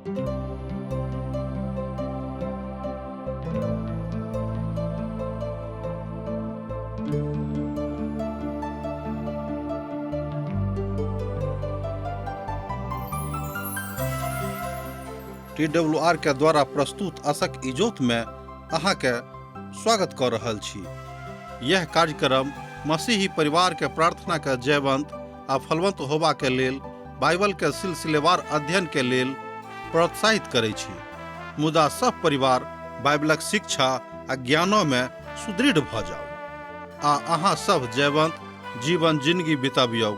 T W R के द्वारा प्रस्तुत असक इजोत में अहाँके स्वागत कऽ रहल छी। यह कार्यक्रम मसीही परिवार के प्रार्थना के जयवंत आ फलवंत होबा के लेल बाइबल के सिलसिलेवार अध्ययन के लेल प्रोत्साहित करै छी। मुदा सब परिवार बाइबलक शिक्षा आ ज्ञानो में सुदृढ़ भऽ जाउ आ अहाँ सब जयवंत जीवन जिंदगी बितबियौ।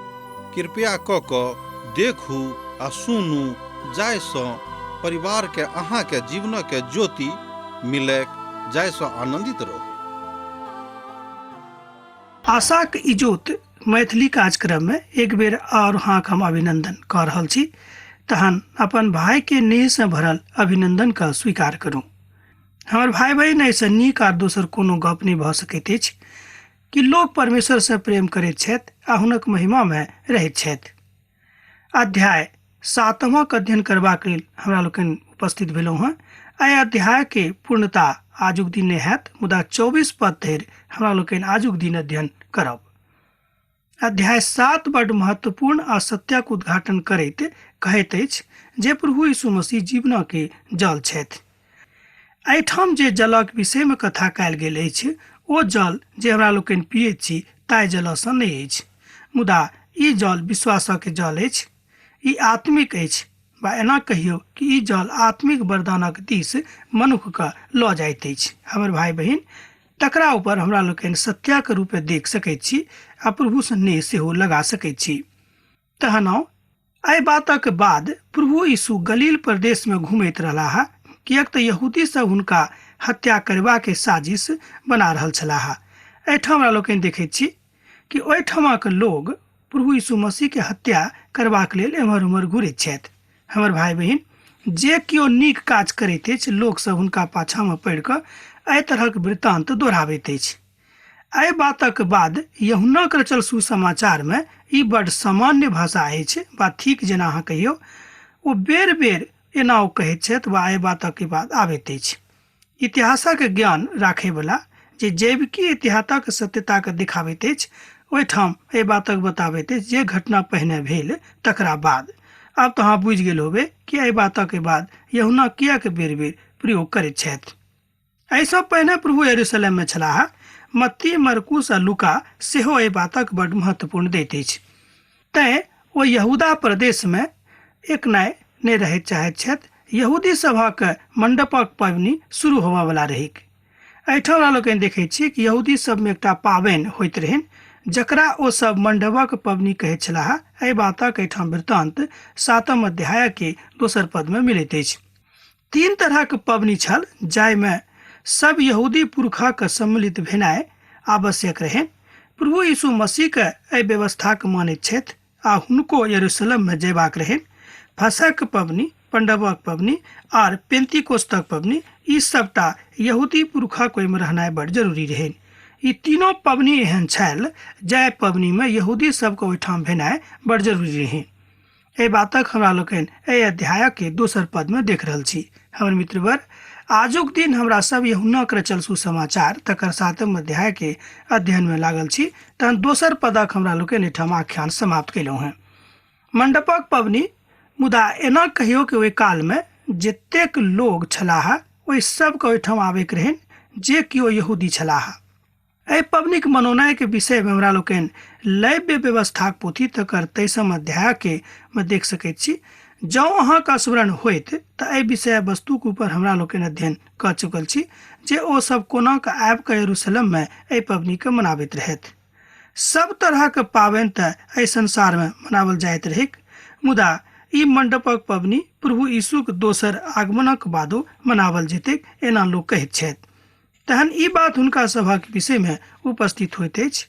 कृपया कऽ कऽ देखू आ सुनू जाहिसँ परिवारके अहाँके जीवनके ज्योति मिलैक जाहिसँ आनन्दित रहू। आशाक इजोत मैथिली कार्यक्रममे एक बेर आओर अहाँके हम अभिनन्दन कऽ रहल छी। तहन अपन भाइके नेहसँ भरल अभिनन्दनके स्वीकार करू। हमर भाइ बहिन, एहिसँ नीक आर दोसर कोनो गप नहि भऽ सकैत अछि कि लोक परमेश्वरसँ प्रेम करैत छथि आ हुनक महिमामे रहैत छथि। अध्याय सातमक अध्ययन करबाक लेल हमरा लोकनि उपस्थित भेलहुँ हँ। एहि अध्यायके पूर्णता आजुक दिन नहि हैत, मुदा 24 पद धरि हमरा लोकनि आजुक दिन अध्ययन करब। अध्याय 7 बड महत्वपूर्ण आ सत्यक उद्घाटन करैत कहैत अछि जे प्रभु यीशु मसीह जीवनके जल छथि। एहिठाम जे जलक विषयमे कथा कयल गेल अछि ओ जल जे हमरा लोकनि पियैत छी ताहि जलसँ नहि अछि, मुदा ई जल विश्वासक जल अछि। ई आत्मिक अछि, वा एना कहियौ कि ई जल आत्मिक वरदानक दिस मनुक्खके लऽ जाइत अछि। हमर भाइ बहिन, तकरा ऊपर हमरा लोकनि सत्याक रूपे देख सकैत छी आ प्रभुसँ नेह सेहो लगा सकैत छी। तहन आउ, एहि बातक बाद प्रभु यीशु गलील प्रदेशमे घुमैत रहलाह, किएक तऽ यहूदी सब हुनका हत्या करबाके साजिश बना रहल छलाह। एहिठाम हमरा लोकनि देखैत छी कि ओहिठामक लोग प्रभु यीशु मसीहके हत्या करबाक लेल एम्हर ओम्हर घुरैत छथि। हमर भाइ बहिन, जे केओ नीक काज करैत अछि लोकसभ हुनका पाछाँमे पड़ि कऽ एहि तरहक वृत्तान्त दोहराबैत अछि। एहि बातक बाद यूहन्नाक रचल सुसमाचारमे ई बड्ड सामान्य भाषा अछि, वा ठीक जेना अहाँ कहियौ, ओ बेर बेर एना ओ कहैत छथि वा एहि बातक बाद आबैत अछि। इतिहासक ज्ञान राखयवला जे जैविकी इतिहासक सत्यताके देखाबैत अछि, ओहिठाम एहि बातक बताबैत अछि जे घटना पहिने भेल तकरा बाद। आब तऽ अहाँ बुझि गेल होबै कि एहि बातक बाद यूहन्ना किएक बेर बेर प्रयोग करैत छथि। एहिसँ पहिने प्रभु यरूशलेममे छलाह। मत्ती, मरकुस आ लूका सेहो एहि बातक बड्ड महत्वपूर्ण दैत अछि। तैँ ओ यहूदा प्रदेशमे एकनाइ नहि रहय चाहैत छथि। यहूदी सभक मण्डपक पाबनि शुरू होबयवला रहैक। एहिठाम हमरा लोकनि देखैत छी कि यहूदी सभमे एकटा पाबनि होइत रहनि जकरा ओ सब मण्डपक पबनी कहैत छलाह। एहि बातक एहिठाम वृत्तान्त सातम अध्यायके दोसर पदमे मिलैत अछि। तीन तरहक पबनी छल जाहिमे सब यहूदी पुरखाक सम्मिलित भेनाइ आवश्यक रहनि। प्रभु यीशु मसीहके एहि व्यवस्थाके मानैत छथि आ हुनको यरूशलेममे जयबाक रहनि। फसहक पबनी, पंडवक पबनी आर पेंतिकोस्तक पबनी, ई सबटा यहूदी पुरखाक ओहिमे रहनाइ बड़ जरूरी रहनि। ई तीनों पबनी एहन छल जाहि पबनीमे यहूदी सबके ओहिठाम भेनाइ बड़ जरूरी रहनि। एहि बातक हमरा लोकनि एहि अध्यायक दोसर पदमे देख रहल छी। हमर मित्रवर, आजुक दिन हमरा सब यूहन्नाक रचल सुसमाचार तकर सातम अध्याय के अध्ययन में लागल छी। तहन दोसर पदक हमरा लोकनि एहिठाम आख्यान समाप्त केलहुँ हेँ। मंडपक पबनी, मुदा एना कहियो कि ओहि काल में जतेक लोग छलाह ओहि सबके ओहिठाम आबैके रहनि जे केओ यहूदी छलाह। एहि पबनीक मनौनाइके विषयमे हमरा लोकनि लैव्य व्यवस्थाक पोथी तकर तेइसम अध्यायके मे देख सकैत छी। जँ अहाँके स्मरण होइत तऽ एहि विषय वस्तुक ऊपर हमरा लोकनि अध्ययन कऽ चुकल छी जे ओ सब कोना कऽ आबि कऽ यरूशलेममे एहि पबनीके मनाबैत रहथि। सब तरहक पाबनि तऽ एहि संसारमे मनाओल जाइत रहैक, मुदा ई मंडपक पबनी प्रभु यीशुक दोसर आगमनक बादो मनाओल जेतैक एना लोक कहैत छथि। तहन ई बात हुनका सभक विषयमे उपस्थित होइत अछि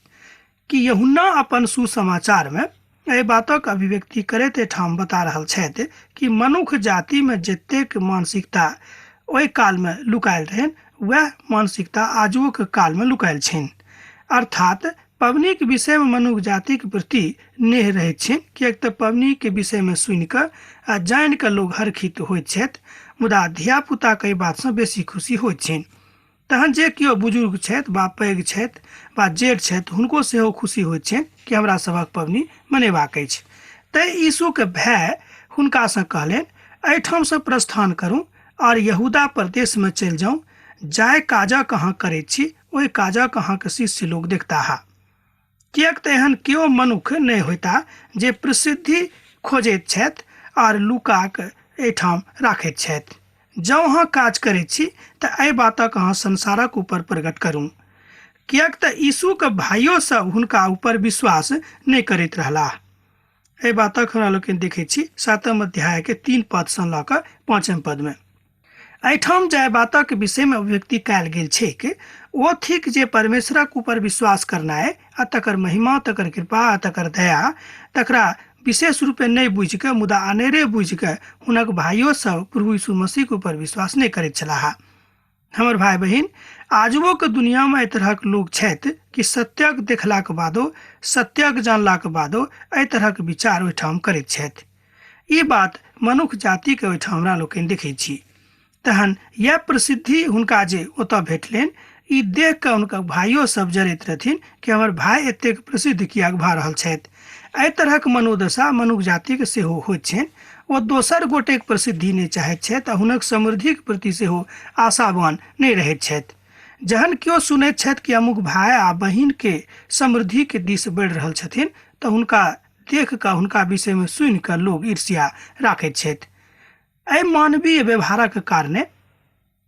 कि यूहन्ना अपन सुसमाचारमे एहि बातक अभिव्यक्ति करैत एहिठाम बता रहल छथि कि मनुख जातिमे जतेक मानसिकता ओहि कालमे लुकायल रहनि वएह मानसिकता आजुक कालमे लुकायल छनि। अर्थात पबनीक विषयमे मनुख जातिक प्रति नेह रहैत छनि, किएक तऽ पबनीके विषयमे सुनि कऽ आ जानि कऽ लोक हरखित होइत छथि, मुदा धियापुताके एहि बातसँ बेसी खुशी होइत छनि। तहन जे केओ बुजुर्ग छथि वा पैघ छथि वा जेठ छथि, हुनको सेहो खुशी होइत छनि कि हमरा सभक पबनी मनेबाक अछि। तैँ यीशुके भाय हुनकासँ कहलनि, एहिठामसँ प्रस्थान करू आओर यहूदा प्रदेशमे चलि जाउ, जाहि काजक अहाँ करैत छी ओहि काजक अहाँके शिष्य लोक देखताह। किएक तऽ एहन केओ मनुख नहि होयता जे प्रसिद्धि खोजैत छथि आर लुकाक एहिठाम राखैत छथि। जँ अहाँ काज करैत छी तऽ एहि बातक अहाँ संसारक ऊपर प्रकट करू। किएक तऽ यीशुक भाइयो सब हुनका ऊपर विश्वास नहि करैत रहलाह। एहि बातक हमरा लोकनि देखैत छी 7 अध्याय के 3 पदसँ लऽ कऽ 5 पदमे। एहिठाम जाहि बातक विषयमे अभिव्यक्ति कयल गेल छैक ओ थिक जे परमेश्वरक ऊपर विश्वास करनाइ आ तकर महिमा, तकर कृपा आ तकर दया, तकरा विशेष रूपे नहि बुझि कऽ मुदा अनेरे बुझि कऽ हुनक भाइयो सब प्रभु यीशु मसीहके ऊपर विश्वास नहि करैत छलाह। हमर भाय बहिन, आजुओके दुनियामे एहि तरहक लोक छथि कि सत्यक देखलाक बादो, सत्यक जानलाक बादो एहि तरहक विचार ओहिठाम करैत छथि। ई बात मनुख जातिके ओहिठाम हमरा लोकनि देखै छी। तहन यैह प्रसिद्धि हुनका जे ओतऽ भेटलनि, ई देख कऽ हुनकर भाइयो सब जरैत रहथिन कि हमर भाय एतेक प्रसिद्ध किएक भऽ रहल छथि। एहि तरहक मनोदशा मनुख जातिके सेहो होइत छनि। ओ दोसर गोटेक प्रसिद्धि नहि चाहैत छथि आ हुनक समृद्धिक प्रति सेहो आशावान नहि रहैत छथि। जहन केओ सुनैत छथि कि अमुक भाय आ बहिनके समृद्धिके दिस बढ़ि रहल छथिन तऽ हुनका देख कऽ, हुनका विषयमे सुनि कऽ लोक ईर्ष्या राखैत छथि। एहि मानवीय व्यवहारक कारणे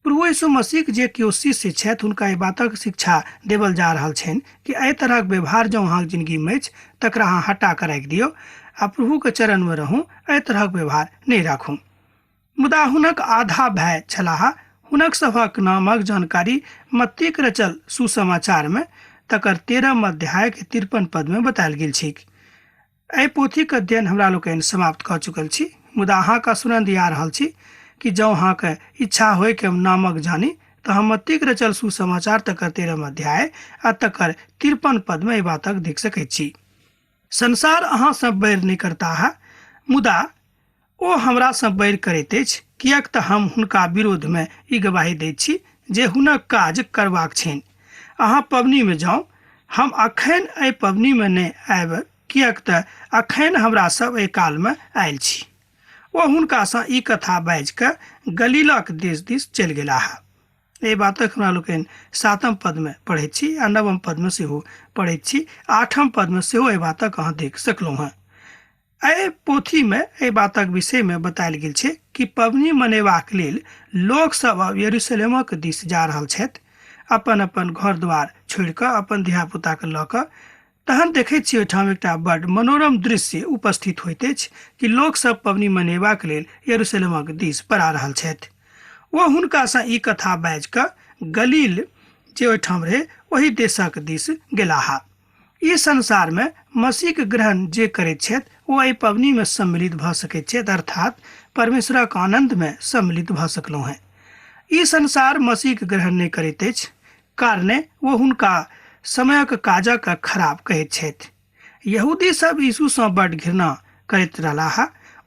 प्रभु यीशु मसीहक जे केओ शिष्य छथि हुनका एहि बातक शिक्षा देवल जा रहल छनि कि एहि तरहक व्यवहार जँ अहाँक जिंदगीमे अछि तकरा अहाँ हटा कऽ राखि दियौ आ प्रभुके चरणमे रहू, एहि तरहक व्यवहार नहि राखू। मुदा हुनक आधा भाय छलाह, हुनक सभक नामक जानकारी मत्तीक रचल सुसमाचारमे तकर 13 अध्यायके 53 पदमे बतायल गेल छैक। एहि पोथीके अध्ययन हमरा लोकनि समाप्त कऽ चुकल छी, मुदा अहाँके स्मरण दिया रहल छी कि जँ अहाँके इच्छा होय कि हम नामक जानी तऽ हम मत्तीक रचल सुसमाचार तकर 13 अध्याय आ तकर 53 पदमे एहि बातक देख सकैत छी। संसार अहाँसँ बैर नहि करताह, मुदा ओ हमरासँ बैर करैत अछि, किएक तऽ हम हुनका विरोधमे ई गवाही दैत छी जे हुनक काज करबाक छनि। अहाँ पबनीमे जाउ, हम अखन एहि पबनीमे नहि आयब, किएक तऽ अखन हमरा सब एहि कालमे आयल छी। ओ हुनकासँ ई कथा बाजि कऽ गलीलक देश दिस चलि गेलाह। एहि बातक हमरा लोकनि 7 पदमे पढ़ैत छी आ 9 पदमे सेहो पढ़ैत छी। 8 पदमे सेहो एहि बातक अहाँ देख सकलहुँ हेँ। एहि पोथीमे एहि बातक विषयमे बतायल गेल छै कि पबनी मनेबाक लेल लोकसभ अब यरूशलेमक दिस जा रहल छथि, अपन अपन घर द्वार छोड़ि कऽ, अपन धियापुताके लऽ कऽ। तहन देखैत छी ओहिठाम एकटा बड्ड मनोरम दृश्य उपस्थित होइत अछि कि लोकसभ पबनी मनेबाक लेल यरूशलेमक दिस पड़ा रहल छथि। ओ हुनकासँ ई कथा बाजि कऽ गलील जे ओहिठाम रहै ओहि देशक दिस गेलाह। ई संसारमे मसीहक ग्रहण जे करैत छथि ओ एहि पबनीमे सम्मिलित भऽ सकैत छथि, अर्थात परमेश्वरक आनन्दमे सम्मिलित भऽ सकलहुँ हेँ। ई संसार मसीहक ग्रहण नहि करैत अछि, कारणे ओ हुनका समयक काजक खराब कहैत छथि। यहूदी सब यीशुसँ बड्ड घृणा करैत रहलाह।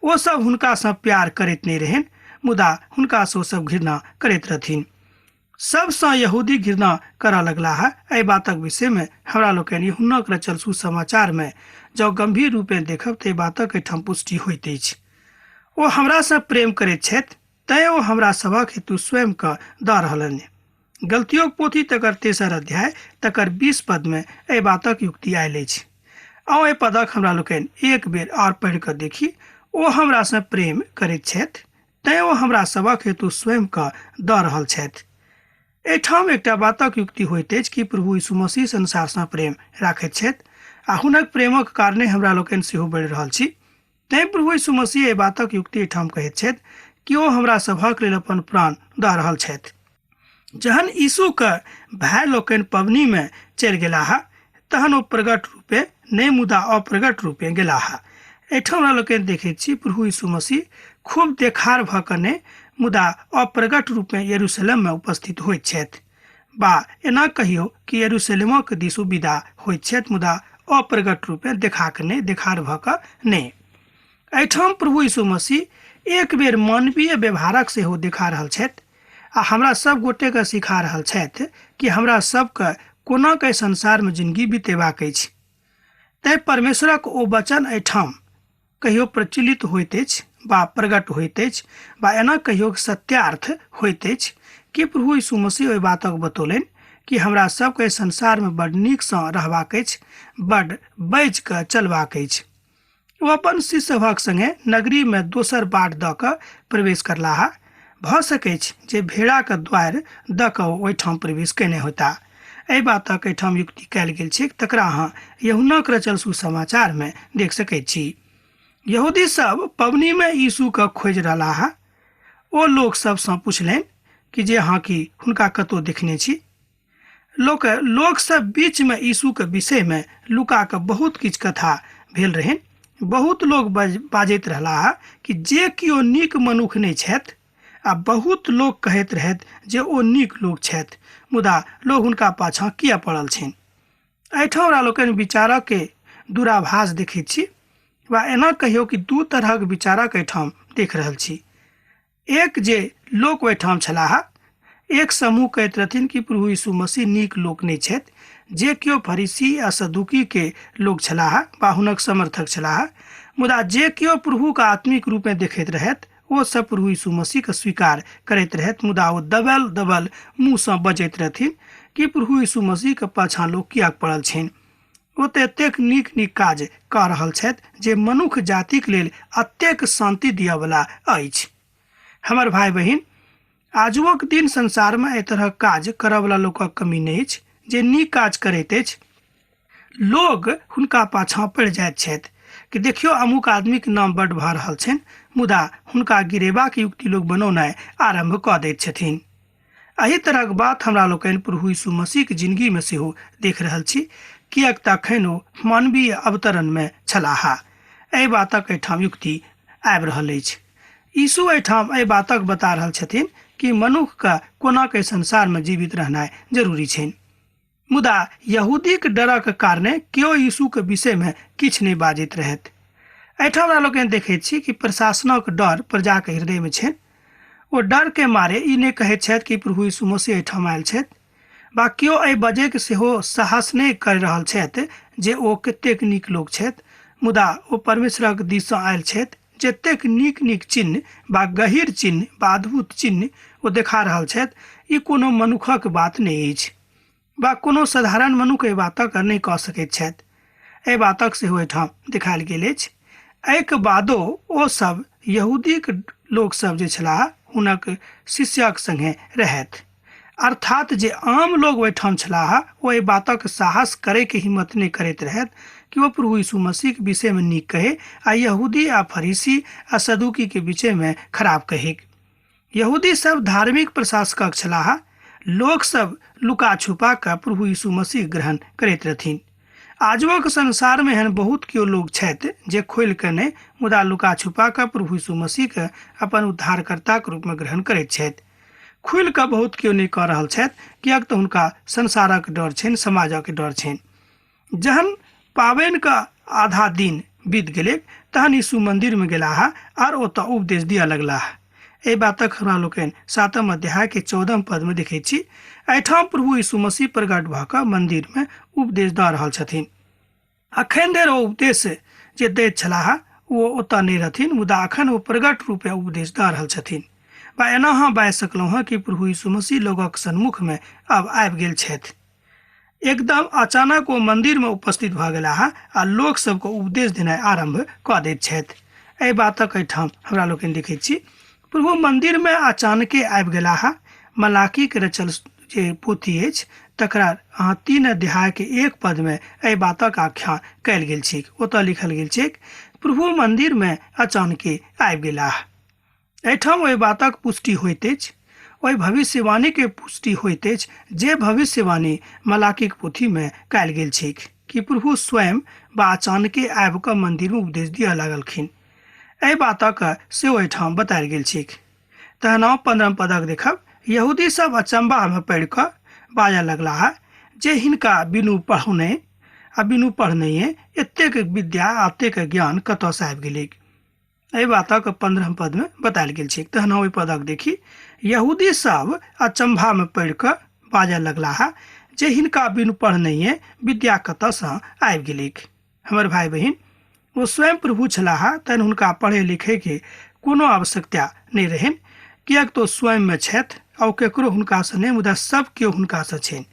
ओ सब हुनकासँ प्यार करैत नहि रहनि, मुदा हुनकासँ ओ सब घृणा करैत रहथिन। सबसँ यहूदी घृणा करऽ लगलाह। एहि बातक विषयमे हमरा लोकनि हुनक रचल सुसमाचारमे जँ गम्भीर रूपेँ देखब तऽ एहि बातक एहिठाम पुष्टि होइत अछि। ओ हमरासँ प्रेम करैत छथि, तैँ ओ हमरा सभक हेतु स्वयं कऽ दऽ रहलनि। गलतियोक पोथी तकर 3 अध्याय तकर 20 पदमे एहि बातक युक्ति आयल अछि। आउ एहि पदक हमरा लोकनि एक बेर आओर पढ़ि कऽ देखी। ओ हमरासँ प्रेम करैत छथि, तैँ ओ हमरा सभक हेतु स्वयं कऽ दऽ रहल छथि। एहिठाम एकटा बातक युक्ति होइत अछि कि प्रभु यीशु मसीह संसारसँ प्रेम राखैत छथि आ हुनक प्रेमक कारणे हमरा लोकनि सेहो बढ़ि रहल छी। तैँ प्रभु यीशु मसीह एहि बातक युक्ति एहिठाम कहैत छथि कि ओ हमरा सभक लेल अपन प्राण दऽ रहल छथि। जहन यीशुके भाय लोकनि पबनीमे चलि गेलाह तहन ओ प्रगट रूपे नहि मुदा अप्रगट रूपे गेलाह। एहिठाम हमरा लोकनि देखैत छी प्रभु यीशु मसीह खूब देखार भऽ कऽ नहि मुदा अप्रगट रूपमे यरूशलेममे उपस्थित होइत छथि। बा एना कहियो कि यरूशलेमक दिस ओ विदा होइत छथि, मुदा अप्रगट रूपे देखा कऽ नहि, देखार भऽ कऽ नहि। एहिठाम प्रभु यीशु मसीह एक बेर मानवीय व्यवहारक सेहो देखा रहल छथि आ हमरा सब गोटेके सिखा रहल छथि कि हमरा सबके कोना के संसारमे जिंदगी बितेबाक अछि। तैं परमेश्वरक ओ वचन एहिठाम कहियो प्रचलित होइत अछि बा प्रकट होइत अछि बा एना कहियो सत्यार्थ होइत अछि कि प्रभु यीशु मसीह ओहि बातक बतौलनि कि हमरा सबके संसारमे बड नीकसँ रहबाक अछि, बड बचि कऽ चलबाक अछि। ओ अपन शिष्य सभक संगे नगरीमे दोसर बाट दऽ कऽ प्रवेश करलाह। भऽ सकैछ जे भेड़ाक द्वारि दऽ कऽ ओ ओहिठाम प्रवेश कयने होयताह। एहि बातक एहिठाम युक्ति कयल गेल छैक, तकरा अहाँ यूहन्नाक रचल सुसमाचारमे देख सकैत छी। यहूदी सब पबनीमे यीशुके खोजि रहलाह। ओ लोक सबसँ पुछलनि कि जे अहाँ की हुनका कतौ देखने छी? लोक लोक सब बीचमे यीशुके विषयमे लुका कऽ बहुत किछु कथा भेल रहनि। बहुत लोक बाजैत रहलाह कि जे केओ नीक मनुख नहि छथि, आ बहुत लोक कहैत रहथि जे ओ नीक लोक छथि, मुदा लोक हुनका पाछाँ किया पड़ल छनि। एहिठाम हमरा लोकनि विचारके दुराभास देखैत छी, वा एना कहियौ कि दू तरहक विचारक एहिठाम देख रहल छी। एक जे लोक ओहिठाम छलाह, एक समूह कहैत रहथिन कि प्रभु यीशु मसीह नीक लोक नहि छथि, जे केओ फरीसी आ सदुकी के लोक छलाह वा हुनक समर्थक छलाह, मुदा जे केओ प्रभुके आत्मिक रूपमे देखैत रहथि ओ सब प्रभु यीशु मसीहके स्वीकार करैत रहथि, मुदा ओ दबल दबल मुँहसँ बजैत रहथिन कि प्रभु यीशु मसीहके पाछाँ लोक किएक पड़ल छनि, ओ तऽ एतेक नीक नीक काज कऽ रहल छथि जे मनुख जातिक लेल एतेक शान्ति दिअवला अछि। हमर भाय बहिन, आजुओक दिन संसारमे एहि तरहक काज करऽवला लोकक कमी नहि अछि। जे नीक काज करैत अछि लोग हुनका पाछाँ पड़ि जाइत छथि कि देखियौ अमुक आदमीके नाम बड्ड भऽ रहल छनि, मुदा हुनका गिरेबाक युक्ति लोग बनौनाइ आरम्भ कऽ दैत छथिन। एहि तरहक बात हमरा लोकनि प्रभु यीशु मसीहके जिंदगीमे सेहो देख रहल छी, किएक तऽ अखन ओ मानवीय अवतरणमे छलाह। एहि बातक एहिठाम युक्ति आबि रहल अछि। यीशु एहिठाम एहि बातक बता रहल छथिन कि मनुखके कोना के संसारमे जीवित रहनाइ जरूरी छनि। मुदा यहूदीक डरक कारणे केओ यीशुके विषयमे किछु नहि बाजैत रहथि। एहिठाम हमरा लोकनि देखैत छी कि प्रशासनक डर प्रजाके हृदयमे छनि। ओ डरके मारे ई नहि कहैत छथि कि प्रभु यीशु मसीह एहिठाम आयल छथि, बा केओ एहि बजैके सेहो साहस नहि करि रहल छथि जे ओ कतेक नीक लोक छथि, मुदा ओ परमेश्वरक दिससँ आयल छथि। जतेक नीक नीक चिन्ह बा गहीर चिन्ह बा अद्भुत चिन्ह ओ देखा रहल छथि, ई कोनो मनुखक बात नहि अछि बा कोनो साधारण मनुख एहि बातक नहि कऽ सकैत छथि। एहि बातक सेहो एहिठाम देखायल गेल अछि। एहिके बादो ओ सब यहूदीक लोक सब जे छलाह हुनक शिष्यक संगे रहथि, अर्थात जे आम लोग ओहिठाम छलाह ओ एहि बातक साहस करैके हिम्मत नहि करैत रहथि कि ओ प्रभु यीशु मसीहके विषयमे नीक कहै आ यहूदी आ फरीसी आ सदुकीके विषयमे खराब कहै। यहूदी सब धार्मिक प्रशासकक छलाह। लोक सब लुका छुपा कऽ प्रभु यीशु मसीह ग्रहण करैत रहथिन। आजुक संसारमे एहन बहुत केओ लोक छथि जे खोलि कऽ नहि, मुदा लुका छुपा कऽ प्रभु यीशु मसीहके अपन उद्धारकर्ताके रूपमे ग्रहण करैत छथि। खुलि कऽ बहुत केओ नहि कऽ रहल छथि, किएक तऽ हुनका संसारक डर छनि, समाजक डर छनि। जहन पाबनिके आधा दिन बीत गेलै तहन यीशु मन्दिरमे गेलाह आर ओतऽ उपदेश दिअ लगलाह। एहि बातक हमरा लोकनि 7 अध्यायके 14 पदमे देखैत छी। एहिठाम प्रभु यीशु मसीह प्रकट भऽ कऽ मन्दिरमे उपदेश दऽ रहल छथिन। अखन धरि ओ उपदेश जे दैत छलाह ओ ओतऽ नहि रहथिन, मुदा अखन ओ प्रकट रूपे उपदेश दऽ रहल छथिन। बा एना अहाँ बाजि सकलहुँ हँ कि प्रभु यीशु मसीह लोकक सन्मुखमे आब आबि गेल छथि। एकदम अचानक ओ मन्दिरमे उपस्थित भऽ गेलाह आ लोक सबके उपदेश देनाइ आरम्भ कऽ दैत छथि। एहि बातक एहिठाम हमरा लोकनि देखैत छी। प्रभु मन्दिरमे अचानके आबि गेलाह। मलाकीके रचल जे पोथी अछि तकरा अहाँ 3 अध्यायके 1 पदमे एहि बातक आख्या कयल गेल छैक। ओतऽ लिखल गेल छैक, प्रभु मन्दिरमे अचानके आबि गेलाह। एहिठाम ओहि बातक पुष्टि होइत अछि, ओहि भविष्यवाणीके पुष्टि होइत अछि जे भविष्यवाणी मलाकीक पोथीमे कयल गेल छैक कि प्रभु स्वयं बा अचानके आबि कऽ मन्दिरमे उपदेश दिअ लागलखिन। एहि बातक सेहो एहिठाम बतायल गेल छैक। तहन 15 पदक देखब, यहूदी सब अचम्भामे पड़ि कऽ बाजऽ लगलाह जे हिनका बिनु पढ़ौने आ बिनु पढ़नैये एतेक विद्या आ एतेक ज्ञान कतऽसँ आबि गेलैक। एहि बातक 15 पदमे बतायल गेल छै। तहन ओहि पदक देखी, यहूदी सब अचंभामे पढ़ि कऽ बाजऽ लगलाह जे हिनका बिनु पढ़नैये विद्या कतऽसँ आबि गेलैक। हमर भाय बहिन, ओ स्वयं प्रभु छलाह, तहन हुनका पढ़े लिखैके कोनो आवश्यकता नहि रहनि, किएक तऽ ओ स्वयंमे छथि आ ओ केकरो हुनकासँ नहि, मुदा सब केओ हुनकासँ छनि।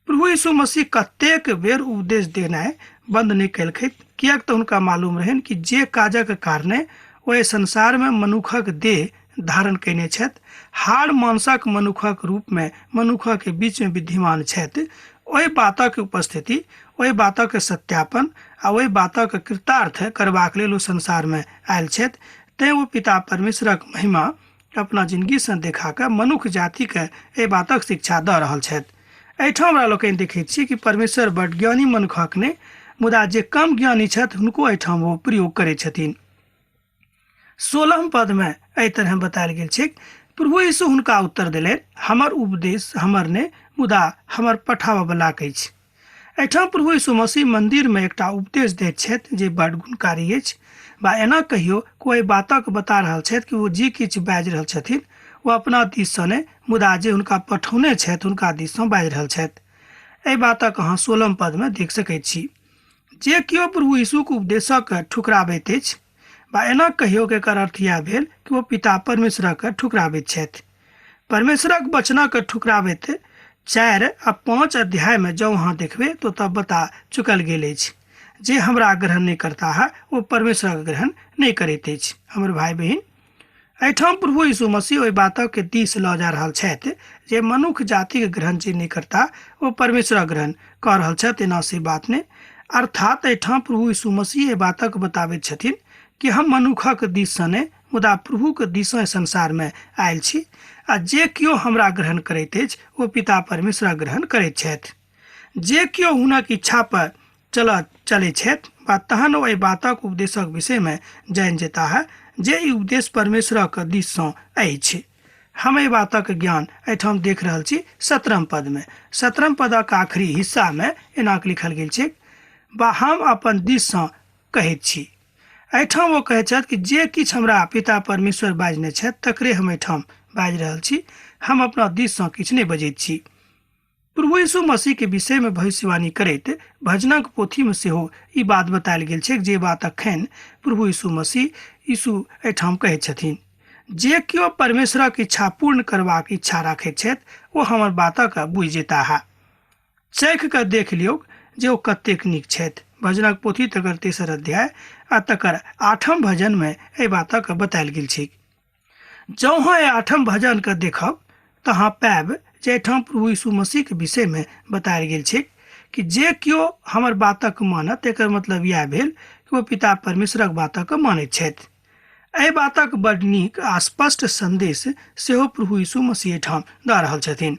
प्रभु यीशु मसीह कतेक बेर उपदेश देनाइ बन्द नहि केलखिन, किएक तऽ हुनका मालूम रहनि कि जे काजक कारणे ओ एहि संसारमे मनुखक देह धारण कयने छथि, हाड़ मांसक मनुखक रूपमे मनुखक बीचमे विद्यमान छथि, ओहि बातक उपस्थिति, ओहि बातक सत्यापन आ ओहि बातक कृतार्थ करबाक लेल ओ संसारमे आयल छथि। तेँ ओ पिता परमेश्वरक महिमा अपना जिनगीसँ देखा कऽ मनुख जातिके एहि बातक शिक्षा दऽ रहल छथि। एहिठाम हमरा लोकनि देखैत छी कि परमेश्वर बड ज्ञानी मनुखक नहि, मुदा जे कम ज्ञानी छथि हुनको एहिठाम ओ प्रयोग करैत छथिन। 16 पदमे एहि तरह बतायल गेल छै, प्रभु यीशु हुनका उत्तर देलनि, हमर उपदेश हमर नहि, मुदा हमर पठाबऽवलाक अछि। एहिठाम प्रभु यीशु मसीह मन्दिरमे एकटा उपदेश दैत छथि जे बड गुणकारी अछि, बा एना कहियो कोइ बातक बता रहल छथि कि ओ जे किछु बाजि रहल छथिन ओ अपना दिससँ नहि, मुदा जे हुनका पठौने छथि हुनका दिससँ बाजि रहल छथि। एहि बातक अहाँ 16 पदमे देख सकैत छी। जे केओ प्रभु यीशुक उपदेशक ठुकराबैत अछि, बा एना कहियो कि एकर अर्थ इएह भेल कि ओ पिता परमेश्वरक ठुकराबैत छथि। परमेश्वरक वचनक ठुकराबैत 4 आ 5 अध्यायमे जँ अहाँ देखबै तऽ ओतऽ बता चुकल गेल अछि, जे हमरा ग्रहण नहि करता है ओ परमेश्वरक ग्रहण नहि करैत अछि। हमर भाय बहिन, एहिठाम प्रभु यीशु मसीह ओहि बातक दिस लऽ जा रहल छथि जे मनुख जातिक ग्रहण जे नहि करता ओ परमेश्वरक ग्रहण कऽ रहल छथि, एना से बात नहि। अर्थात एहिठाम प्रभु यीशु मसीह एहि बातक बताबैत छथिन कि हम मनुखक दिससँ नहि, मुदा प्रभुक दिससँ संसारमे आयल छी, आ जे केओ हमरा ग्रहण करैत अछि ओ पिता परमेश्वरक ग्रहण करैत छथि। जे केओ हुनक इच्छा पर चलै छथि बा तहन ओ एहि बातक उपदेशक विषयमे जानि जेताह जे ई उपदेश परमेश्वरक दिससँ अछि। हम एहि बातक ज्ञान एहिठाम देख रहल छी 17 पदमे। 17 पदक आखिरी हिस्सामे एना लिखल गेल छै, बा हम अपन दिससँ कहैत छी। एहिठाम ओ कहैत छथि कि जे किछु हमरा पिता परमेश्वर बाजने छथि तकरे हम एहिठाम बाजि रहल छी, हम अपना दिससँ किछु नहि बजैत छी। प्रभु यीशु मसीह के विषय में भविष्यवाणी करैत भजनक पोथी में सेहो ई बात बतायल गेल छै जे बात अखन प्रभु यीशु मसीह यीशु एहिठाम कहैत छथिन। जे केओ परमेश्वरक इच्छा पूर्ण करबाक इच्छा राखैत छथि ओ हमर बातक बुझि जेताह। चखि कऽ देख लियौक जे ओ कतेक नीक छथि। भजनक पोथी तकर 3 अध्याय आ तकर 8 भजन में एहि बातक बतायल गेल छै। जँ अहाँ एहि 8 भजन के देखब तऽ अहाँ पायब जे एहिठाम प्रभु यीशु मसीह के विषय में बतायल गेल छै कि जे केओ हमर बातक मानत, एकर मतलब इएह भेल कि ओ पिता परमेश्वरक बातक मानैत छथि। एहि बातक बड नीक आ स्पष्ट संदेश सेहो प्रभु यीशु मसीह एहिठाम दऽ रहल छथिन।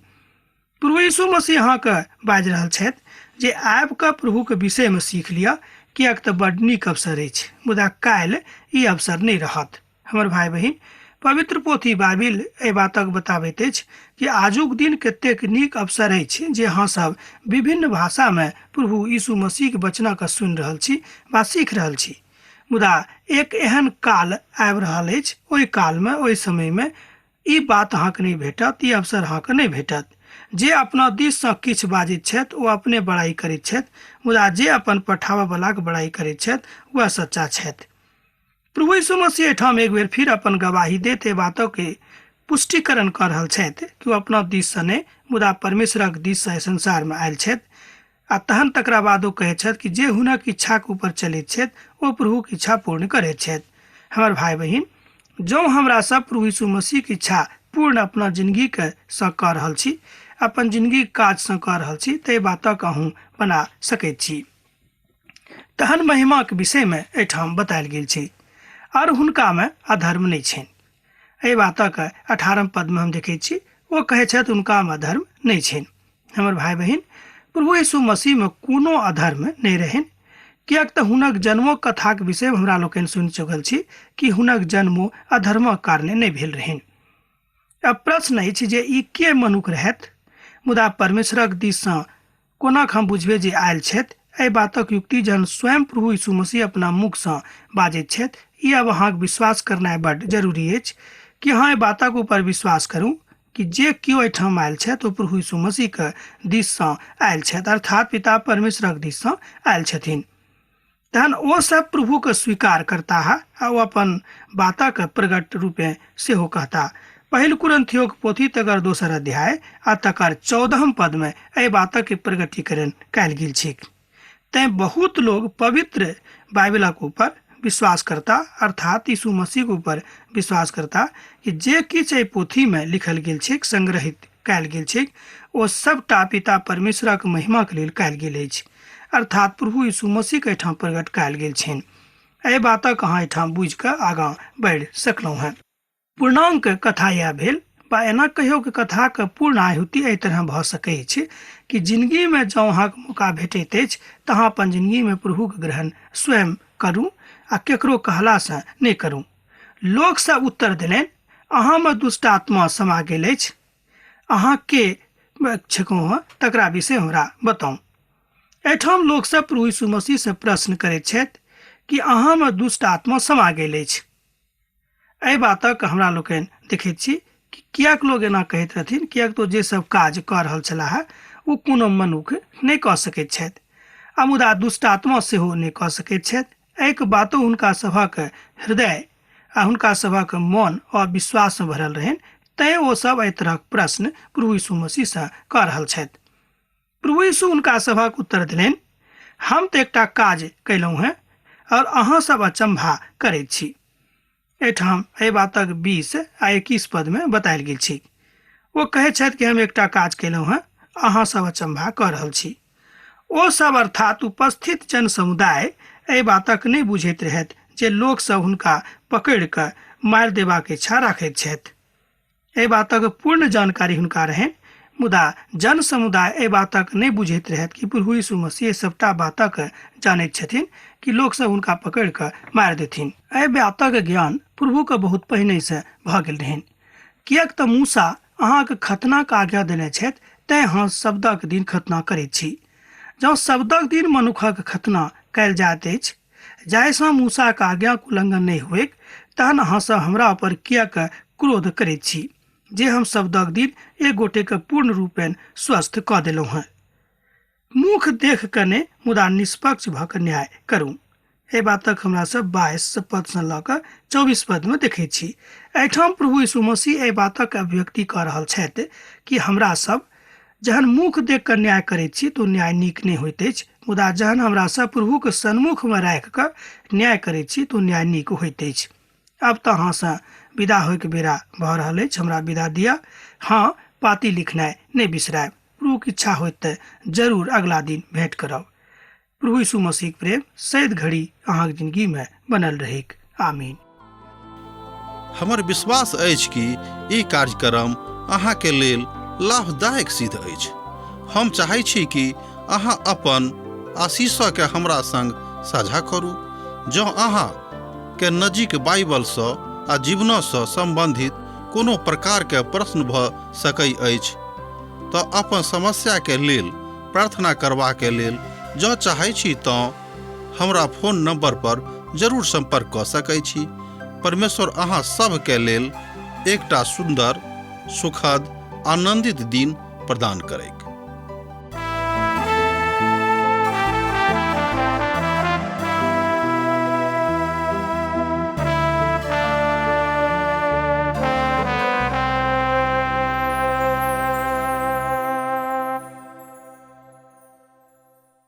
प्रभु यीशु मसीह अहाँके बाजि रहल छथि जे आबि कऽ प्रभुके विषयमे सीख लिअ, किएक तऽ बड नीक अवसर अछि, मुदा काल्हि ई अवसर नहि रहत। हमर भाय बहिन, पवित्र पोथी बाइबिल एहि बातक बताबैत अछि कि आजुक दिन कतेक नीक अवसर अछि जे अहाँ सब विभिन्न भाषामे प्रभु यीशु मसीहके वचनक सुनि रहल छी वा सीख रहल छी। मुदा एक एहन काल आबि रहल अछि, ओहि कालमे, ओहि समयमे ई बात अहाँके नहि भेटत, ई अवसर अहाँके नहि भेटत। जे अपना दिससँ किछु बाजैत छथि ओ अपने बड़ाइ करैत छथि, मुदा जे अपन पठाबऽवलाक बड़ाइ करैत छथि वएह सच्चा छथि। प्रभु यीशु मसीह एहिठाम एक बेर फिर अपन गवाही दैत एहि बातके पुष्टिकरण कऽ रहल छथि कि ओ अपना दिससँ नहि, मुदा परमेश्वरक दिससँ एहि संसारमे आयल छथि। आ तहन तकरा बाद ओ कहैत छथि कि जे हुनक इच्छाके ऊपर चलैत छथि ओ प्रभुक इच्छा पूर्ण करैत छथि। हमर भाय बहिन, जँ हमरा सब प्रभु यीशु मसीहके इच्छा पूर्ण अपना जिंदगीके सँ कऽ रहल छी, अपन जिंदगीके काजसँ कऽ रहल छी, ताहि बातक अहूँ बना सकैत छी। तहन महिमाक विषयमे एहिठाम बतायल गेल छै, आर हुनकामे अधर्म नहि छनि। एहि बातक 18 पदमे हम देखैत छी, ओ कहै छथि हुनकामे अधर्म नहि छनि। हमर भाय बहिन, प्रभु यीशु मसीहमे कोनो अधर्म नहि रहनि, किएक तऽ हुनक जन्मो कथाक विषयमे हमरा लोकनि सुनि चुकल छी कि हुनक जन्मो अधर्मक कारणे नहि भेल रहनि। अब प्रश्न अछि जे ई के मनुख रहथि, मुदा परमेश्वरक दिससँ कोना हम बुझबै जे आयल छथि? एहि बातक युक्ति जहन स्वयं प्रभु यीशु मसीह अपना मुखसँ बाजैत छथि, ई आब अहाँक विश्वास करनाइ बड्ड जरूरी अछि कि अहाँ एहि बातक ऊपर विश्वास करू कि जे केओ एहिठाम आयल छथि ओ प्रभु यीशु मसीहके दिससँ आयल छथि, अर्थात पिता परमेश्वरक दिससँ आयल छथिन। तहन ओ सब प्रभुके स्वीकार करताह आ ओ अपन बातक प्रगट रूपे सेहो कहता। पहिल कुरिन्थियोक पोथी तकर दोसर अध्याय आ तकर 14 पदमे एहि बातक प्रगटीकरण कयल गेल छैक। तैं बहुत लोग पवित्र बाइबलक ऊपर विश्वास करता, अर्थात यीशु मसीह के ऊपर विश्वास करता कि जे किछु एहि पोथीमे लिखल गेल छैक, संग्रहित कयल गेल छैक, ओ सबटा पिता परमेश्वरक महिमाक लेल कयल गेल अछि, अर्थात प्रभु यीशु मसीहके एहिठाम प्रकट कयल गेल छनि। एहि बातक अहाँ एहिठाम बुझि कऽ आगाँ बढ़ि सकलहुँ हेँ। पूर्णांक कथा इएह भेल, बा एना कहियो कि कथाक पूर्ण आहुति एहि तरह भऽ सकैत अछि कि जिनगीमे जँ अहाँके मौका भेटैत अछि तऽ अहाँ अपन जिनगीमे प्रभुके ग्रहण स्वयं करू आ केकरो कहलासँ नहि करू। लोकसभ उत्तर देलनि, अहाँमे दुष्ट आत्मा समा गेल अछि, अहाँ के छकहुँ हँ तकरा विषय हमरा बताउ। एहिठाम लोकसभ प्रभु यीशु मसीहसँ प्रश्न करैत छथि कि अहाँमे दुष्ट आत्मा समा गेल अछि। एहि बातक हमरा लोकनि देखैत छी कि किएक लोक एना कहैत रहथिन, किएक तऽ जे सब काज कऽ रहल छलाह ओ कोनो मनुख नहि कऽ सकैत छथि आ मुदा दुष्ट आत्मा सेहो नहि कऽ सकैत छथि। एहिके बातो हुनका सभक हृदय आ हुनका सभक मन अविश्वासमे भरल रहनि, तैँ ओ सब एहि तरहक प्रश्न प्रभु यीशु मसीहसँ कऽ रहल छथि। प्रभु यीशु हुनका सभक उत्तर देलनि, हम तऽ एकटा काज कयलहुँ हेँ और अहाँ सब अचंभा करैत छी। एहिठाम एहि बातक 20 आ 21 पदमे बतायल गेल छै। ओ कहैत छथि कि हम एकटा काज कयलहुँ हेँ, अहाँ सब अचंभा कऽ रहल छी। ओ सब अर्थात उपस्थित जन समुदाय एहि बातक नहि बुझैत रहथि जे लोक सब हुनका पकड़ि कऽ मारि देबाक इच्छा राखैत छथि। एहि बातक पूर्ण जानकारी हुनका रहनि, मुदा जन समुदाय एहि बातक नहि बुझैत रहथि कि प्रभु यीशु मसीह सबटा बातक जानैत छथिन कि लोक सब हुनका पकड़ि कऽ मारि देथिन। एहि बातक ज्ञान प्रभुके बहुत पहिनहिसँ भऽ गेल रहनि, किएक तऽ मूसा अहाँके खतनाक आज्ञा देने छथि, तैँ अहाँ शब्दक दिन खतना करैत छी। जँ शब्दक दिन मनुखक खतना कयल जाइत अछि, जाहिसँ मूसाक आज्ञाक उल्लंघन नहि होइक, तहन अहाँ सब हमरा ऊपर किएक क्रोध करैत छी जे हम शब्दक दिन एक गोटेके पूर्ण रूपेण स्वस्थ कऽ देलहुँ हेँ? मुख देख कऽ नहि, मुदा निष्पक्ष भऽ कऽ न्याय करू। एहि बातक हमरा सब 22 पदसँ लऽ कऽ 24 पदमे देखैत छी। एहिठाम प्रभु यीशु मसीह एहि बातक अभिव्यक्ति कऽ रहल छथि कि हमरा सब जहन मुख देख कऽ न्याय करैत छी तऽ ओ न्याय नीक नहि होइत अछि, मुदा जहन हमरा सब प्रभुके सन्मुखमे राखि कऽ न्याय करैत छी तऽ ओ न्याय नीक होइत अछि। आब तऽ अहाँसँ विदा होइके बेरा भऽ रहल अछि, हमरा विदा दिअ। हँ, पाती लिखनाइ नहि बिसरायब। प्रभुक इच्छा होइत तऽ जरूर अगला दिन भेंट करब। प्रभु यीशु मसीहक प्रेम सैद घड़ी अहाँक जिंदगी में बनल रहेक। आमीन। हमर विश्वास अछि कि ई कार्यक्रम अहाँके लेल लाभदायक सिद्ध अछि। हम चाहै छी कि अहाँ अपन आशीषके हमरा संग साझा करू। जँ अहाँ के नजीक बाइबलसँ आ जीवनसँ सम्बन्धित कोनो प्रकारके प्रश्न भऽ सकै अछि तऽ अपन समस्याके लेल प्रार्थना करबाके लेल जँ चाहै छी तँ हमरा फोन नंबर पर जरूर संपर्क कऽ सकै छी। परमेश्वर अहाँ सभके लेल एकटा सुन्दर, सुखद, आनंदित दिन प्रदान करैक।